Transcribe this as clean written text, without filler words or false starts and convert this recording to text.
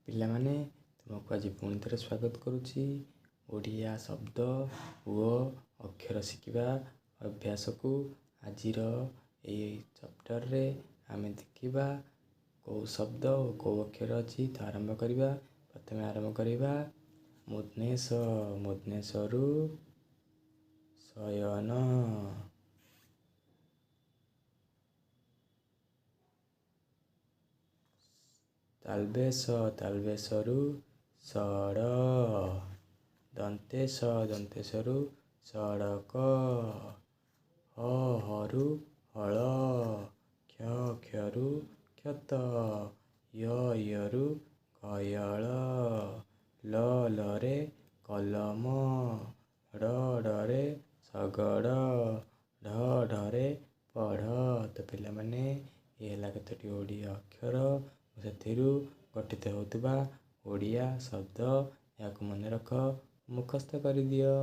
ପିଲାମାନେ, ତୁମକୁ ଆଜି ପୁଣି ଥରେ ସ୍ୱାଗତ କରୁଛି ଓଡ଼ିଆ ଶବ୍ଦ ଓ ଅକ୍ଷର ଶିଖିବା ଅଭ୍ୟାସକୁ। ଆଜିର ଏଇ ଚାପ୍ଟରରେ ଆମେ ଦେଖିବା କେଉଁ ଶବ୍ଦ ଓ କେଉଁ ଅକ୍ଷର ଅଛି। ତ ଆରମ୍ଭ କରିବା। ପ୍ରଥମେ ଆରମ୍ଭ କରିବା ମୂର୍ଦ୍ଧନ୍ୟ, ମୂର୍ଦ୍ଧନ୍ୟରୁ ଶୟନ। ତାଲବେଶ, ତାଲବେଶରୁ ସଡ଼। ଦନ୍ତେଶ, ଦନ୍ତେଶରୁ ସଡ଼କ। ହ, ହରୁ ହଳ। କ୍ଷ, କ୍ଷରୁ କ୍ଷତ। ୟ, ୟରୁ ଗୟଳ। ଲ, ଲରେ କଲମ। ଡ଼, ଡରେ ଶଗଡ଼। ଢ, ଢରେ ପଢ଼। ତ ପିଲାମାନେ, ଇଏ ହେଲା କେତୋଟି ଓଡ଼ିଆ ଅକ୍ଷର, ସେଥିରୁ ଗଠିତ ହେଉଥିବା ଓଡ଼ିଆ ଶବ୍ଦ। ଏହାକୁ ମନେ ରଖ, ମୁଖସ୍ଥ କରିଦିଅ।